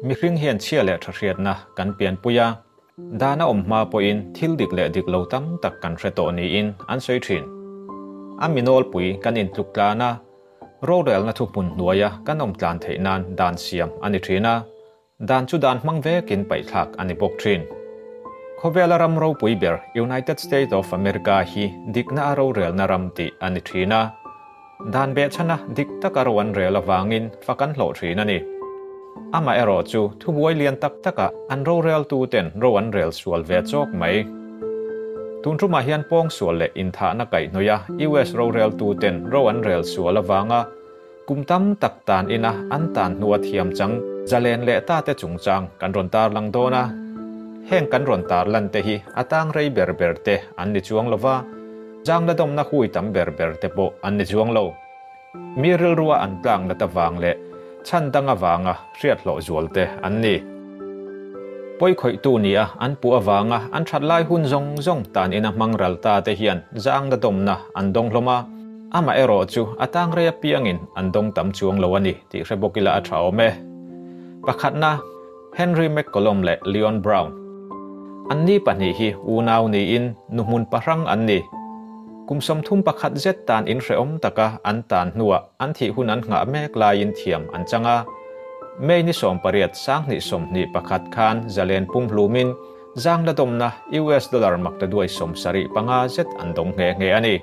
Mihring hian chhia leh tha hriatna kan pianpui a, dan a awm hma pawhin thil dik leh dik lo tam tak kan hre tawh niin an sawi thin. A mi nawlpui kan intluk tlan a, rorelna thuhmun hnuaia kan awm tlan theih nan dan siam a ni thin a, Dan chu dan hmang vekin paihthlak a ni bawk thin. Khawvela ram ropui ber United States of America hi dikna a rorelna ram tih a ni thin a. Dan behchhana dik taka ro an rel avangin fak an hlawh thin a ni. Amaherawh chu thubuai lian tak takah an roreltuten ro an rel sual ve chawk mai. Tun tumah hian pawngsual leh inthahna kaihhnawih a US roreltuten ro an rel sual avanga Kum tam tak tan ina an tan hnua thiam chang zalen leh ta te chungchang kan rawn tarlang dawn a. Heng kan rawn tarlan te hi a tang rei ber ber te an ni chuang lo va, zang la dawmna hui tam ber ber te pawh an ni chuang lo. Mi rilrua an tlang nat avang leh chhan dang avanga hriat hlawh zual te an ni. Pawi khawihtu nia an puh avanga an that lai hun zawng zawng tan ina hmang ral ta te hian zang la dawmna an dawng hlawm a. Amaherawh chu a tang rei apiangin an dawng tam chuang lo a ni tih hre bawk ila a tha awm e. Pakhatna, Henry McCollum leh Leon Brown. Anni pahnih hi unau niin nuhmun pahrang an ni. Kum 31 zet tan inhrehawm taka an tan hnuah an thih hun an nghah mek laiin thiam an chang a. May ni 18 2021 khan zalen pumhlumin zang la dawmna US dollar maktaduai 75 zet an dawng nghe nghe a ni.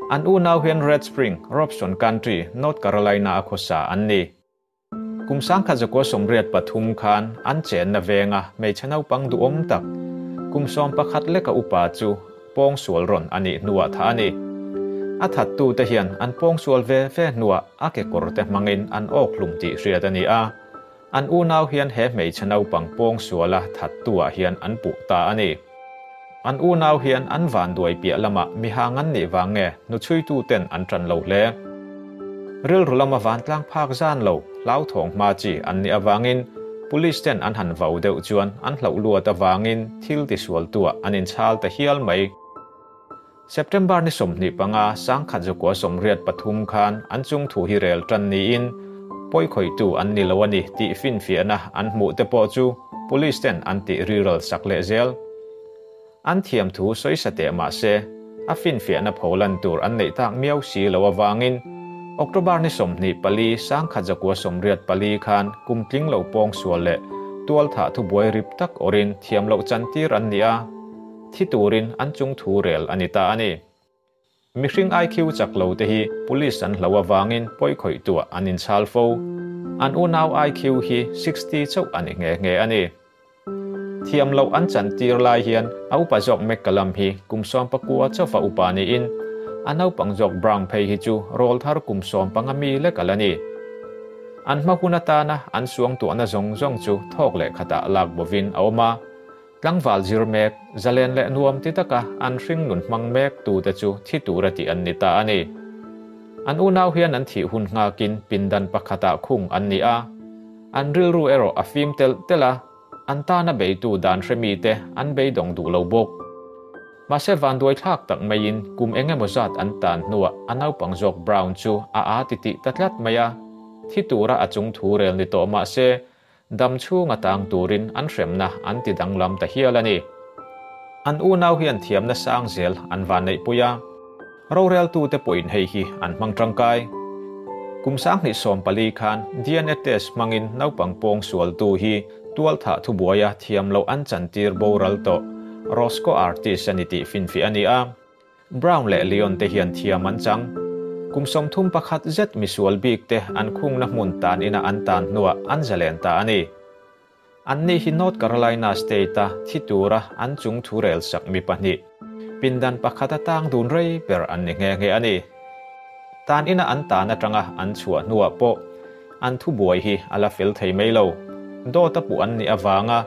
An unau hian Red Spring, Robeson Country, North Carolina a khawsa an ni. Kum 1983 khan an chenna venga hmeichhe naupang duhawm tak, kum 11 leka upa chu pawngsual rawn a nih hnuah tha a ni. A thattute hian an pawngsual ve ve hnuah a kekawr te hmangin an awk hlum tih hriat a ni a. An unau hian he hmeichhe naupang pawngsuala thattuah hian an puh ta a ni. An unau hian an vanduai piah lamah mihang an nih vang nge hnuchhuituten an tan lo hle. Rilru lama vantlang phak zan lo, hlauthawng hma chi an nih avangin Police ten an han vau deuh chuan an hlauh luat avangin thil tisualtuah an inchhal ta hial mai. September ni 25, 1983 khan an chung thu hi rel tan niin pawikhawihtu an ni lo a ni tih finfiahna an hmuh te pawh chu Police ten an tih riral sak leh zel. An thiam thu sawi sa teh mah se, a finfiahna pholan tur an neih tak miau si lo avangin October ni 24, 1984 khan kum tling lo pawngsual leh tualthah thubuai rip tak awrin thiam loh chantir an ni a. Thi turin an chung thu rel a ni ta a ni. Mihring IQ chak lo te hi Police an hlo avangin pawi khawih tuah an inchhal fo. An unau IQ hi 60 chauh a ni nghe nghe a ni. Thiam loh an chantir lai hian a upa zawk McCallum hi kum 19 chauha upa niin a naupang zawk Brown phei hi chu rawlthar kum 15 mi lek a la ni. An hma hun atana an suangtuahna zawng zawng chu thawk leh khatah lak bovin a awm a. Tlangval zir mek, zalen leh nuam ti taka an hring nun hmang mek tute chu thi tura tih an ni ta a ni. An unau hian an thih hun nghakin pindan pakhatah khung an ni a. An rilru erawh a fim telh telh a, an tana beitu dan hre mite an beidawng duh lo bawk. Mahse vanduai thlak tak maiin kum eng emaw zat an tan hnuah a naupang zawk Brown chu a aa ti tih ta tlat mai a. Thi tura a chung thu rel ni tawh mahse Dam chhung a tang turin an hremna an ti danglam ta hial a ni. An unau hian thiamna sang zel an van neihpui a, roreltute pawhin hei hi an hmang tangkai. Kum 2014 khan DNA test hmangin naupang pawngsualtu hi tualthah thubuaia thiam loh an chantir boral tawh Roscoe Artis a ni tih finfiah a ni a. Brown leh Leon te hian thiam an chang. Kum 31 zet misual bik te an khungna hmun tan ina an tan hnuah an zalen ta a ni. Anni hi North Carolina State a thi tura an chung thu rel sak mi pahnih, pindan pakhat a tang dun rei ber an ni nghe nghe a ni. Tan ina an tan atanga an chhuah hnuah pawh an thubuai hi a la fel thei mai lo. Dawt a puh an nih avanga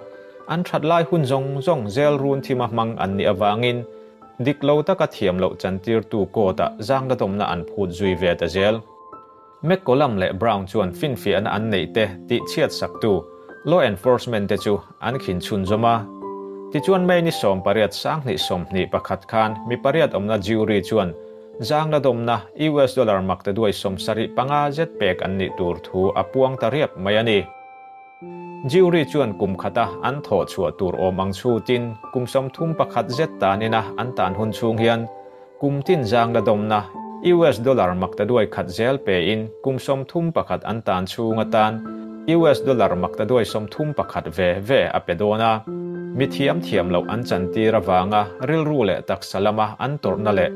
an that lai hun zawng zawng zel run thima hmang an nih avangin Dik lo taka thiam loh chantirtu court-ah zangdadawmna an phut zui ve ta zel. McCollum leh Brown chuan finfiahna an neih te tih chhiat saktu law enforcement te chu an khin chhunzawm a. Tichuan May ni 18 2021 khan mi pariat awmna jury chuan zangdadawmna US dollar maktaduai 75 zet pek an nih tur thu a puang ta riap mai a ni. Jury chuan kum khata an thawh chhuah tur awm ang chhutin kum 31 zet tanina an tan hun chhung hian kum tin zang la dawmna US dollar maktaduai khat zel pe in kum 31 an tan chhung atan US dollar maktaduai 31 ve ve a pe dawn a. Mi thiam thiam lo an chantir awanga rilru leh taksa lama an tawrhna leh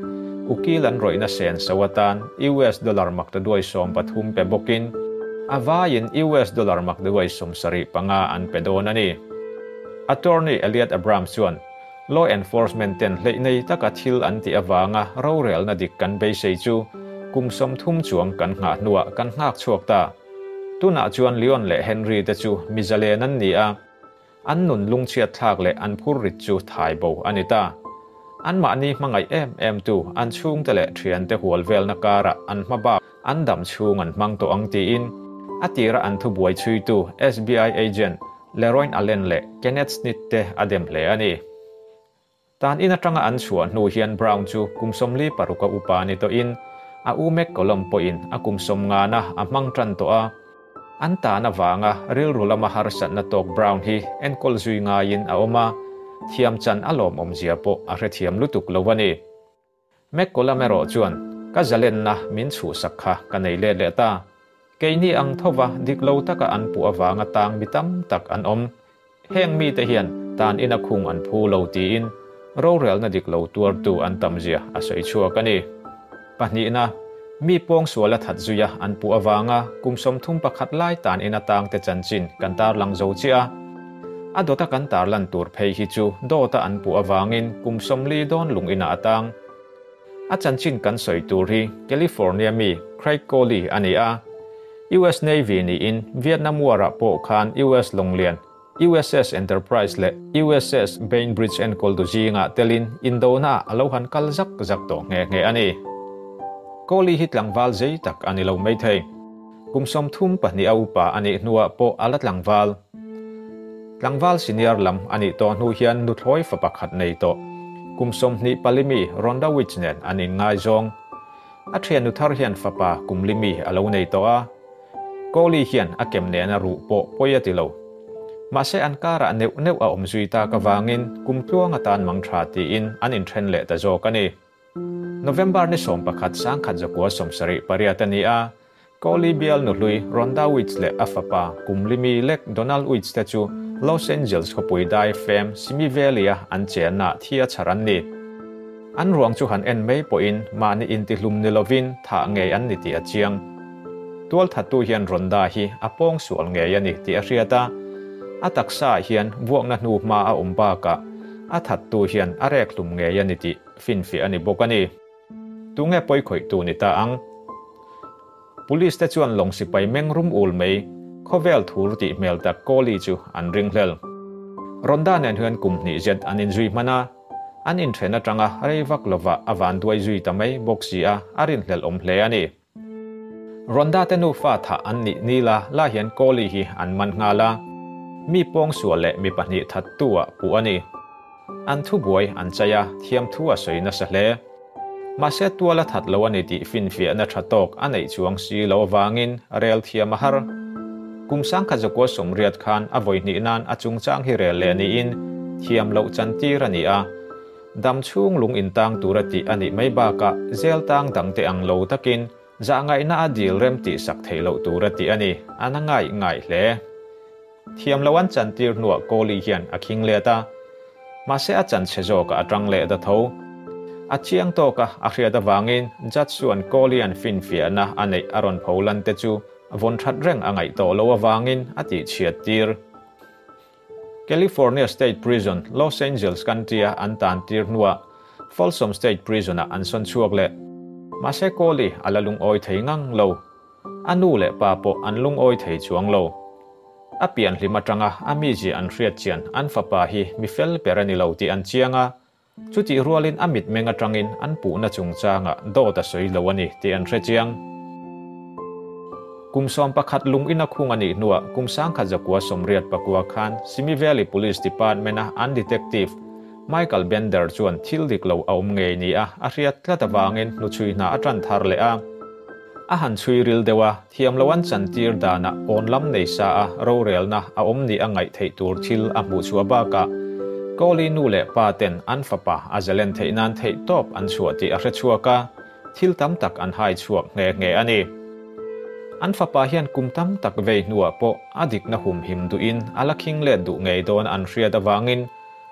ukil an rawihna sen so atan US dollar maktaduai 13 pe bawkin avaiin US dollar maktaduai 75 an pe dawn ani. Attorney Elliot Abrams chuan law enforcement ten hlei nei taka thil an ti awanga rorel na dik kan beisei chu kum 30 chuang kan ngah hnuah kan ngak chhuak ta. Tunah chuan Leon leh Henry te chu mizalen an ni a, an nun lungchhiat thlak leh an phur rit chu thai bo ani ta. An mahni hmangaih em em tu an chhung te leh thian te hual vel na kara an hmaba an dam chhung an hmang to ang tiin a tira an thu buai chui tu SBI agent Leroy Allen leh Kenneth Smith te a dem hle ani. Tan in atanga an chhuah hnu hian Brown chu kum 46 a upa ni to in a umek kolom po in a kum 50 na a hmang tan to a. An ta na wanga rilru lama harsat na tok Brown hi enkol zui nga in a awma thiam chan a lawm awm zia pawh a hre thiam lutuk lo ani. McCollum erawh chuan ka zalen na min chhu sak kha ka nei let leh ta. Keini ang thova dik lo taka an pu awanga tang mi tam tak an awm. Heng mi te hian tan in a khung an phu lo tiin rorel na dik lo tuar tu an tam zia a sei chhuak ani. Pahnih na mi pawng suala that zuia an pu awanga kum 31 lai tan in atang te chanchin kan tar lang zo chi a. A dota kan tar lan tur phei hi chu dota an pu awangin kum 40 dawn lung ina atang. A chanchin kan soi tur hi California mi Craig Coley ani a. US Navy ni in Vietnam War a pawh khan US Longlian USS Enterprise le USS Bainbridge and Koldu zinga telin Indona alohan kal zak zak to nge nge ani. Coley hi tlangwal zei tak ani lo mai thei. Kum 32 a upa ani hnuah pawh ala tlangwal. Tlangwal senior lam ani to hnu hian nuthloi fa pakhat nei to. Kum 20 palimi Rhonda Witch nen ani ngai zawng. A thian nu thar hian fapa kum limi alo nei to a. Coley hian a kem nen a ru pawh pawi a ti lo. Mahse an kara neu neu a awm zui ta ka wangin kum tluang atan mang tha tiin an inthen leh ta zawk ani. November ni 11 1978 ani a. Coley bial nu hlui Rhonda Witch leh a fapa kum limi lek Donald Witch te chu Los Angeles khawpui dai fem Simi Valley a an chenna thia charan ni. An ruang chu han en mai pawhin mahni intihlum ni lovin tha ngei an ni ti a chiang. Tual thattu hian Rhonda hi a pawng sual ngei ani ti a hriata. A taksa hian vuakna hnu hma a awm bakah a thattu hian a rek hlum ngei ani ti finfi ani bawk ani. Tunge pawi khawih tu ni ta ang. Police te chuan long sipai meng rum ul mai khawvel thur ti hmel tak Coley chu an ring hlel. Rhonda nen hian kum hnih zet an inzui hman a. An inthen atanga rei vak lova awan duai zui ta mai bawk si a a rin hlel awm hle ani. Rhonda te nu fa tha an ni nila la hian Coley hi an man nghala. Mi pawng sual leh mi pahnih that tu a pu ani. An thu buai an chaya thiam thu a soi na sa hle. Mahse tuala that lo ani ti fin fia na tha tok a nei chuang si lo wangin rel thiam a har. Kum 1980 khan a voi ni nan a chungchang hi rel le ni in thiam lo chan tir ani a. Dam chung lung in tang tura ti ani mai ba ka zel tang dang te ang lo takin za ngai na a dil rem ti sak thei lo tura ti ani ana ngai ngai hle. Thiam lo an chan tir nuwa Coley hian a khing le ta. Mahse a chan che zo ka atang le da tho. A chiang to ka a hriat awangin judge chuan Coley an fin fia na anei aron pholan te chu von that reng angai to lo awangin a ti chiat tir. California State Prison, Los Angeles County a an tan tir nuwa Folsom State Prison a an son chuak le. Mahse Coley ala lung oi thei ngang lo. Anu le pa po an lung oi thei chuang lo. A pian hlima tanga a mi ji an hriat chian an fapa hi mi fel per ani lo ti an chianga. Chuti rualin amit menga tangin an pu na chungchanga do ta soi lo ani ti an hre chiang. Kum 11 lung ina khung ani nuwa kum 1989 khan Simi Valley Police Department a an detective Michael Bender chuan thil dik lo a awm ngei ni a a hriat tlat awangin hnu chhui hna a tan thar leh a. A han chhui ril deuh a, thiam lo an chantir danah awn lam nei sa a rorelna a awm nih a ngaih theih tur thil a hmuh chhuah bakah Kohli nu leh pa ten an fapa a zalen theih nan theih tawp an chhuah tih a hre chhuak a, thil tam tak an hai chhuak nghe nghe a ni. An fapa hian kum tam tak vei hnuah pawh a dikna humhim duhin a la khing let duh ngei dawn an hriat avangin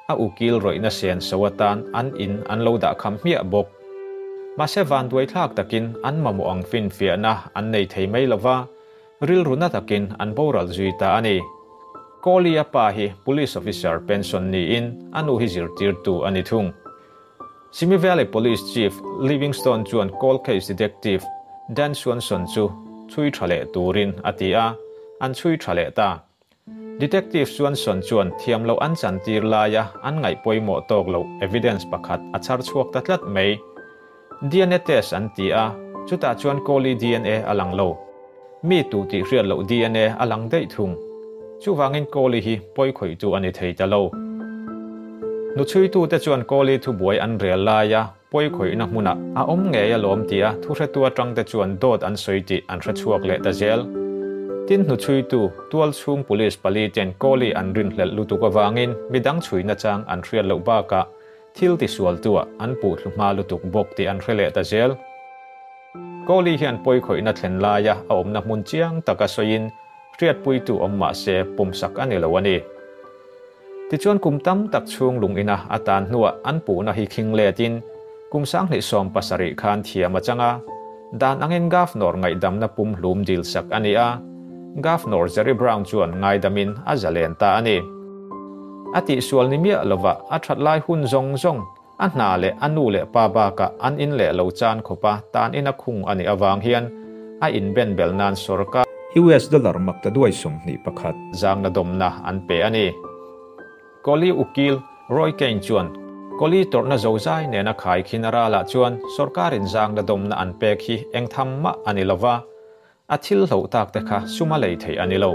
a ukil rawihna sen so atan an in an lo dah kham hmiah bawk. Mahse vanduai thlak takin an mamawh ang finfiahna an nei thei mai lova, rilru na takin an boral zui ta a ni. Kohli-a pa hi Police Officer pension niin a nu hi zirtirtu a ni thung. Simi Valley Police Chief Livingstone chuan cold case detective Dan Swanson chu chhui tha leh turin a ti a, an chhui tha leh ta. Detective Swanson chuan thiam loh an chantir laia an ngaih pawimawh tawk loh evidence pakhat a chhar chhuak ta tlat mai. Dna test an ti a, chutah chuan Kohli dna a lang lo. Mi tu tih hriat loh dna a lang daih thung. Chuvangin Kohli hi pawi khawihtu a ni thei ta lo. Hnuchhuitute chuan Kohli thubuai an rel laia pawi khawihna hmunah a awm ngei alawm tia thuhretu atangte chuan dawt an sawi tih an hrechhuak leh ta zel. Tin hnuchhuitu tualchhung police paliten Kohli an rinhlelh lutuk avangin midang chhuina chang an hriat loh bakah thil tisualtuah an puh thlu hma lutuk bawk tih an hre leh ta zel. Kohli hian pawi khawihna thlen laia a awmna hmun chiang taka sawiin hriatpuitu awm mah se pumsak a ni lo a ni. Tichuan kum tam tak chhung lung ina a tan hnuah an puhna hi khing letin kum 2017 khan thiam a chang a, dan angin Governor ngaihdamna pumhlum dilsak a ni a, Governor Jerry Brown chuan ngaidamin a zalen ta a ni. A tihsual ni miah lova a that lai hun zawng zawng A hna leh a nu leh pa bakah an in leh lo chan khawpa tan in a khung a nih avang hian a inben bel nan sawrkar US dollar mak ta duai 21. Zangna dawmna an pe a ni. Kohli ukil Roy Kane chuan Kohli tawrhna zozai nena khaikhin a ralah chuan sawrkarin zangna dawmna an pek hi eng tham mah a ni lova, A thil hloh tak te kha sum a lei theih a ni lo.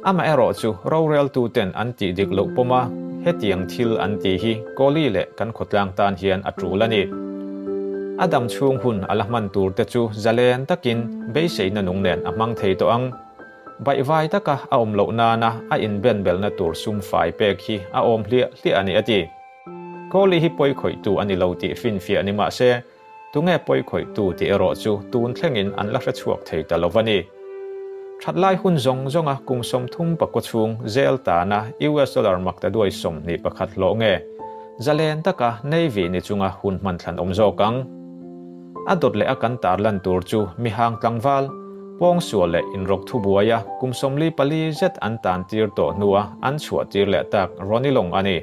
Amaherawh chu roreltu ten an tih dik loh pawm a, hetiang thil an tih hi Kohli leh kan khawtlang tan hian a tul a ni. A dam chhung hun a la hman tur te chu zalen takin beiseina nung nen a hmang thei tawh ang. Baihvai taka a awm loh nana a inbenbelna tur sum fai pek hi a awm hliah hliah a ni a ti. Kohli hi pawi khawihtu a ni lo tih finfiah ni mah se, Tunge pawi khawihtu tih erawh chu tun thlengin an la hre chhuak thei ta lo va ni. That lai hun zawng zawnga kum 34 chhung zel tana US dollar makta duai 21 hlawh nge zalen taka Navy ni chunga hun hman thlan awm zawk ang. A dawt leh a kan tarlan tur chu mihang tlangval, pawngsual leh inrawk thubuaia kum 44 zet an tan tir tawh hnua an chhuah tir leh tak Ronnie Long a ni.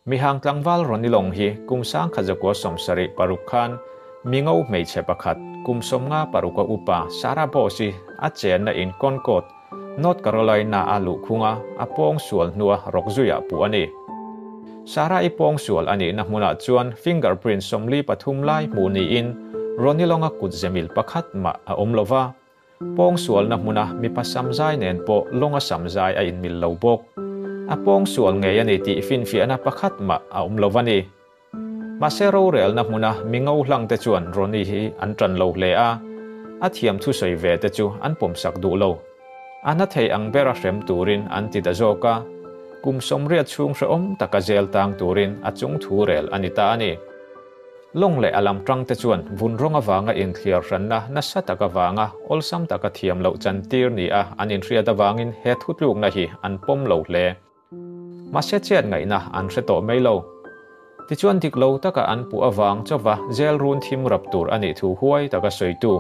Mihang tlangval Ronnie Long hi kum 1976 khan mingo hmeichhe pakhat kum 56 a upa Sarah Boss-i a chenna in Concord, North Carolina a luhkhunga a pawng sual hnua rawk zuiah puh a ni. Sarah-i pawng sual a nihna hmunah chuan fingerprint 43 lai hmuh niin Ronnie Long-a kut zemil pakhat mah a awm lova. Pawng sualna hmuna mipa samzai nen pawh lawnga samzai a inmil lo bawk. A pawng sual ngei a ni tih finfiahna pakhat mah a awm lo va ni. Mahse rorelna hmuna mi ngo hlang te chuan Ronnie hi an tan lo hle a, a thiam thusawi ve te chu an pawmsak duh lo. A na thei ang bera hrem turin an ti ta zawk a, kum 80 chhung hrehawm taka zel tang turin a chung thu rel a ni ta a ni. Lawng leh a lam tang te chuan vun rawng avanga inthliar hranna nasa tak avanga awlsam taka thiam loh chantir ni a an inhriat avangin he thutlukna hi an pawm lo hle. Mahse chet ngaihna an hre tawh mai lo. Tichuan dik lo taka an puh avang chauva zel run thim rap tur a nih thu huai taka sawitu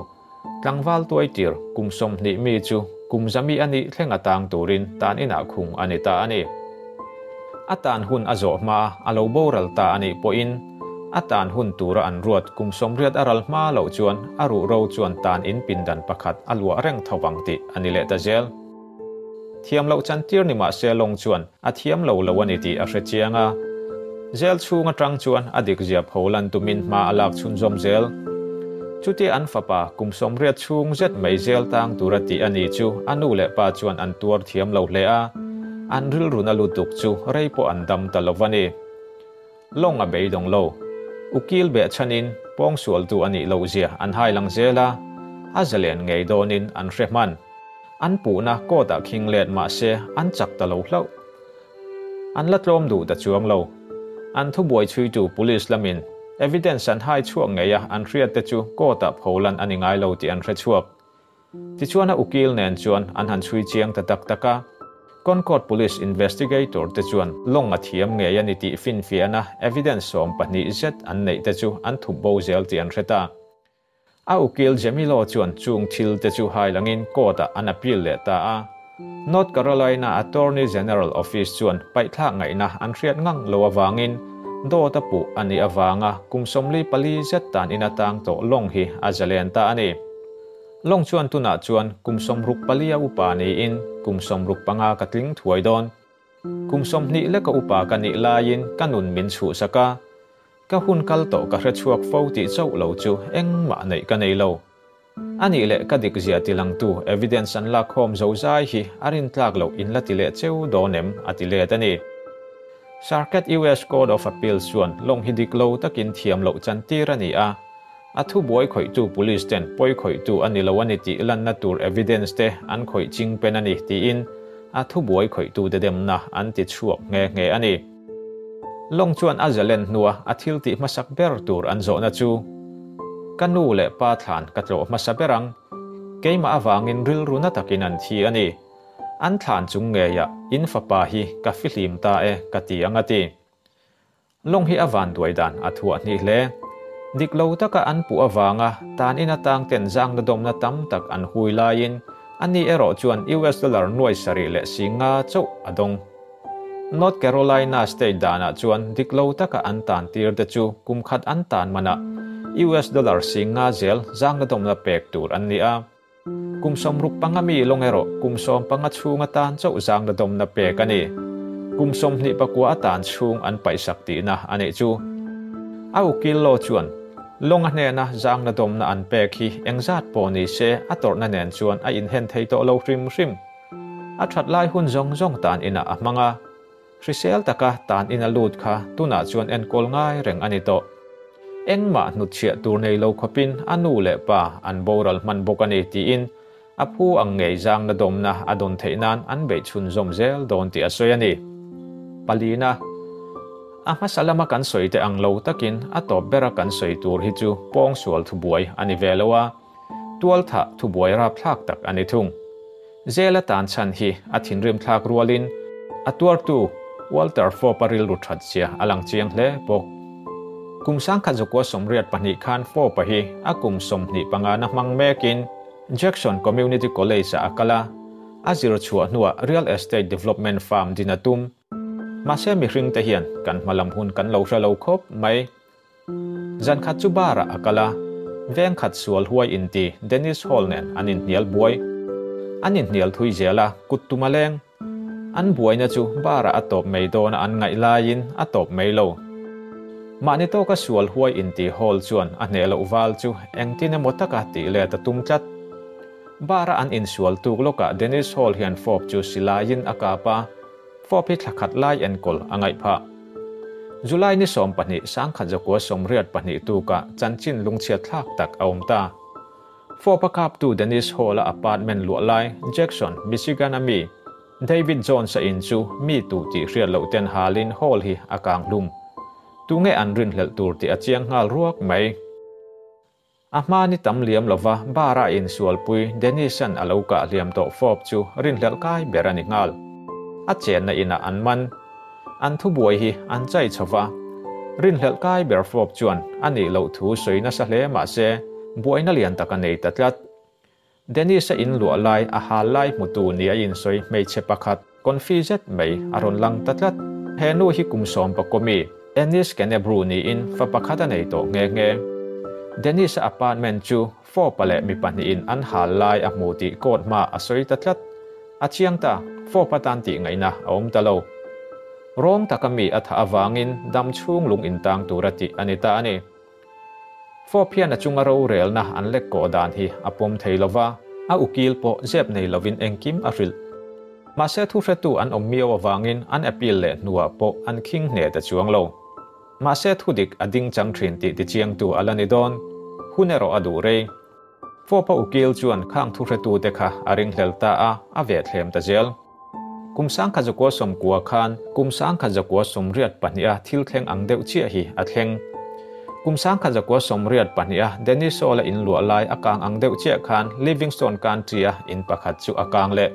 tlangval tuai tir kum 20 mi chu kum zami a nih thlenga tang turin tan inah khung a ni ta a ni. A tan hun a zawh hma a lo boral ta a nih pawhin a tan hun tura an ruat kum 80 a ral hma loh chuan a ruh ro chuan tan in pindan pakhat a luah reng thovang tih a ni leh ta zel. Thiam loh chantir ni mah se lawng chuan a thiam lo lo a ni tih a hre chiang a. Zel chhung atang chuan a dik zia pholan tumin hma a lak chhunzawm zel. Chuti an fapa kum 80 chhung zet mai zel tang tura tih a ni chu a nu leh pa chuan an tuar thiam lo hle a. An rilruna lutuk chu rei pawh an dam ta lo va ni. Lawng a beidawng lo. Ukil beh chanin pawng sual tu a nih loh zia an hai lang zel a. a zalen ngei dawnin an hre hman. An puhna court-ah khing let mah se an chak ta lo hlauh. An la tlawm duh ta chuang lo. An thubuai chhuitu police lamin evidence an hai chhuak ngei a, an hriatte chu court-ah pholan a ni ngai lo tih an hre chhuak. Tichuan a ukil nen chuan an han chhui chiang ta tak tak a, Concord Police Investigator te chuan lawng a thiam ngei a ni tih finfiahna evidence 12 zet an neih te chu an thup bo zel tih an hre ta. A ukil Jemilo chuan chung thil te chu hailangin court-ah an appeal leh ta a. North Carolina Attorney General Office chuan paihthlak ngaihna an hriat ngang lo avangin dawt a puh a nih avanga kum 44 zet tan in atang tawh lawng hi a zalen ta a ni. Lawng chuan tunah chuan kum 64 a upa niin kum 65 ka tling thuai dawn. Kum 20 leka upa ka nih laiin ka nun min chhuhsak a. Ka hun kal tawh ka hre chhuak fo tih chauh lo chu engmah neih ka nei lo. Ani leh ka dik zia tilangtu evidence an lak khawm zo zai hi a rin tlak loh in la ti leh cheu dawn em a ti let a ni. Circuit US Court of Appeals chuan lawng hi dik lo takin thiam loh chan tir a ni a. A thubuai khawihtu police ten pawi khawihtu a ni lo a ni tih lanna tur evidence te an khawih ching pen a ni tiin a thubuai khawihtu te demna an ti chhuak nghe nghe a ni. Lawng chuan a zalen hnua a thil tih hmasak ber tur an zawhna chu ka nu leh pa thlan ka tlawh hmasa berang keimah awangin rilru na takin an thi a ni. An thlan chung ngeia in fapa hi ka fihlim ta e ka ti anga ti. Lawng hi awan duai dan a thuah hni hle. Dik lo taka an pu awanga tan in atang ten zang na dawm na tam tak an hui laiin ani erawh chuan US dollar nuai sari leh singa chauh a dawng. North Carolina state dana chuan dik lo taka an tan tir te chu kum khat an tan mana US dollar singa zel zang na dawm na pek tur an ni a. Kum 65 mi lawng erawh kum 15 chhunga tan chauh zang na dawm na pek a ni. Kum 29 atan chhung an paihsak tihna a nih chu. A ukil lo chuan lawng a hnena zang na dawm na an pek hi engzat pawh ni se a tawrhna nen chuan a inhen thei tawh lo hrim hrim. A that lai hun zawng zawng tan ina a hmanga. Hrisel taka tan ina lut kha tunah chuan enkawl ngai reng a ni tawh. Engmah hnut chhiah tur nei lo khawpin a nu leh pa an boral hman bawk a ni tiin a phu ang ngei zang na dawm na a dawn theih nan an beih chhun zawm zel dawn tih a sawi a ni. Palina a hmasa lama kan sawi te ang lo takin a tawp bera kan sawi tur hi chu pawng sual thubuai a ni ve lo a. Tual tha thubuai rap thlak tak a ni thung. Zela tan chan hi a thinrim thlak rualin a tuartu Walter Fopa rilru that zia a lang chiang hle bawk. Kum 1982 khan Fopa hi a kum 25 na hmang mekin Jackson Community College a akala a zir chhuah hnuah real estate development farm dinatum. Mahse mi hring te hian kan hmalam hun kan lo hre lo khawp mai. Zan khat chu bara akala veng khat sual huai inti Dennis Hall nen an inhnial buai. An inhnial thui zela kut tuma leng. An buaina chu bara a tawp mai dawn an ngaih laiin a tawp mai lo. Mahni tawka sual huai inti Hall chuan a hne loh val chu engtin emaw taka tih let a tum tlat. Bara an insual tuk lawkah Dennis Hall hian Fob chu silaiin a kap a. Fob hi thla khat lai enkawl a ngaih phah. July ni 12 1982 tuka chanchin lungchhiat thlak tak a awm ta. Fob a kap tu Dennis Hall a apartment luah lai Jackson, Michigan a mi David Jones a in chu mi tu tih hriat loh ten halin Hall hi a kang hlum. Tu nge an rin hlelh tur tih a chiang nghal ruak mai. A hma ni tam liam lova bara in sualpui Dennis-an a lo kah hliam tawh Fob chu rin hlelh kai ber a ni nghal. A chen na ina an man. An thubuai hi an chai chhova. Rin hlelh kai ber Fob chuan a nih loh thu sawi nasa hle mahse buaina lian tak a nei ta tlat. Dennis a in luah lai a hal lai hmutu ni a in sawi hmeichhe pakhat konfi zet mai a rawn lang ta tlat. He nu hi kum sawm pakomi Ennis Kenebru ni in fa pakhat a nei tawh nge nge. Dennis a apartment chu Fob a leh mi pahnih in an hal lai a hmu tih court hma a sawi ta tlat. A chiang ta Fob a tan tih ngaihna a awm ta lo. Rawng taka mi a tha awangin dam chhung lung in tang tur a tih a ni ta a ni. Fob hian a chunga ro relna an lek ko dan hi a pawm thei lova a ukil pawh zep nei lovin engkim a hrilh. Mahse thu hretu an awm miau awangin an appeal leh hnuah pawh an khing hne ta chuang lo. Mahse thu dik a ding chang thin tih ti chiang tu ala ni dawn. Hun erawh a duh rei. Fopa ukil chuan khang thuhretute kha a ringhlel ta a, a vehthlem ta zel. Kum 1990 khan kum 1982 a thil thleng ang deuh chiah hi a thleng. Kum 1982 a Dennis Hall-a in luah lai a kang ang deuh chiah khan Livingstone Country-a in pakhat chu a kang leh.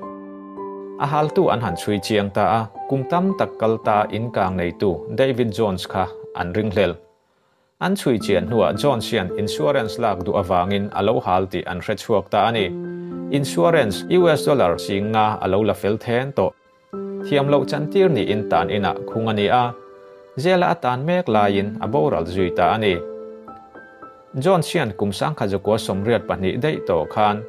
A haltu an han chhui chiang ta a, kum tam tak kal ta in kang neitu David Jones kha an ringhlel. An chhui chian hnuah Jones hian insurance lak duh avangin a lo hal tih an hre chhuak ta a ni. Insurance US dollar 50 a lo la fel then tawh. Thiam loh chantir niin tan inah khung a ni a, zela a tan mek laiin a boral zui ta a ni. Jones hian kum 1982 daih tawh khan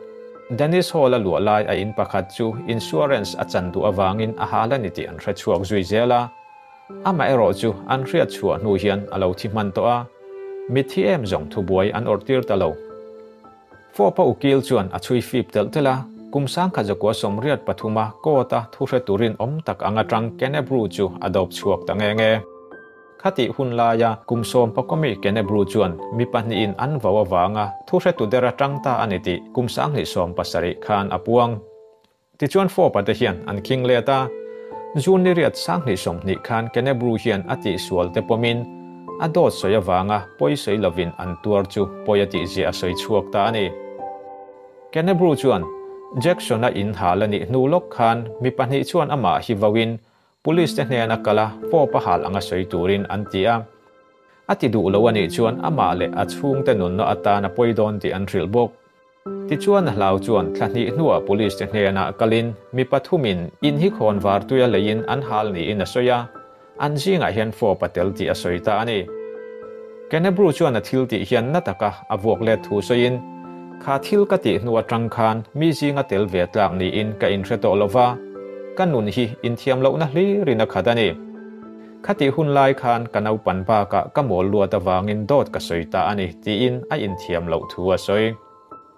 Dennis Hall a luah lai a in pakhat chu insurance a chan duh avangin a hal a ni tih an hre chhuak zui zel a. Amaherawh chu an hriat chhuah hnu hian a lo thi hman tawh a, mitthi em zawng thubuai an awrh tir ta lo. Fawpa ukil chuan a chhui fip telh telh a, kum 1983 a court a thuhre turin awm tak ang atang Kenebrew chu a dawp chhuak ta nge nge. Khatih hun laia kum 11 mi Kenebrew chuan mi pahnihin an vo avanga thuhre tu der atang ta a ni tih kum 2017 khan a puang. Tichuan Fopa te hian an khing let a, June ni riat 2020 khan Kenebrew hian a tihsual te pawmin a dawt sawi avanga pawi sawi lovin an tuar chu pawi a tihzia a sawi chhuak ta a ni. Kenebrew chuan Jackson-a in hal a nih hnu lawk khan mi pahnih chuan amah hi vauin Police te hnena kal a Fopa hal anga sawi turin an ti a. A ti duh lo a nih chuan amah leh a chhungte nunna atan a pawi dawn tih an hrilh bawk. Tichuan a hlau chuan thla hnih hnuah police te hnenah kalin mi pathumin in hi khawn var tuia leiin an hal niin a sawi a, an zingah hian Fopa tel tih a sawi ta a ni. Kenebrew chuan a thil tih hian na taka a vuak let thu sawiin, Kha thil ka tih hnu atang khan mi zinga tel ve tlak niin ka inhre tawh lova, ka nun hi inthiam lohna hlirin a khat a ni. Khatih hun lai khan ka naupan bakah ka mawl luat avangin dawt ka sawi ta a ni, tiin a inthiam loh thu a sawi.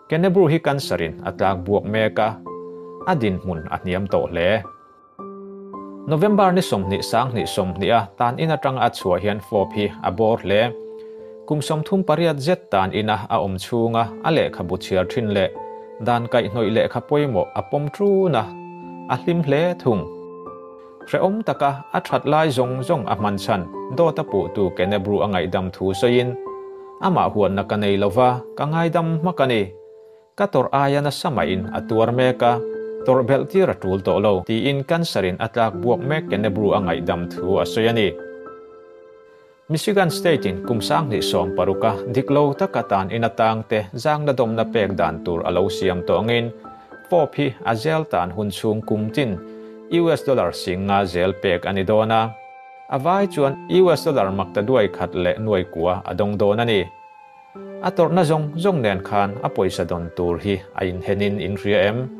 Kenebrew hi cancer in a tlak buak mek a, a dinhmun a hniam tawh hle. November ni 20 2020 a tan in atanga a chhuah hian Fob hi a bawr hle. Kum 38 zet tan ina a awm chhunga a lehkhabu chhiar thin leh dan kaihhnawih lehkha pawimawh a pawm ṭun a, a hlim hle thung. Hrehawm taka a that lai zawng zawng a hman chhan dawt a puhtu Kenebrew a ngaihdam thu sawiin, Amah huatna ka nei lova, ka ngaidam hmak a ni. Ka tawrh aia nasa mahin a tuar mek a, tawrh belh tir a tul tawh lo, tiin cancer in a tlak buak mek Kenebrew a ngaihdam thu a sawi a ni. Michigan State in kum 2016 a dik lo taka tan in atang te zangna dawmna pek dan tur a lo siam tawh angin Fob hi a zel tan hun chhung kum tin US dollar 50 zel pek a ni dawn a. A vai chuan US dollar maktaduai khat leh nuai kua a dawng dawn a ni. A tawrhna zawng zawng nen khan a pawisa dawn tur hi a inhenin in hria em?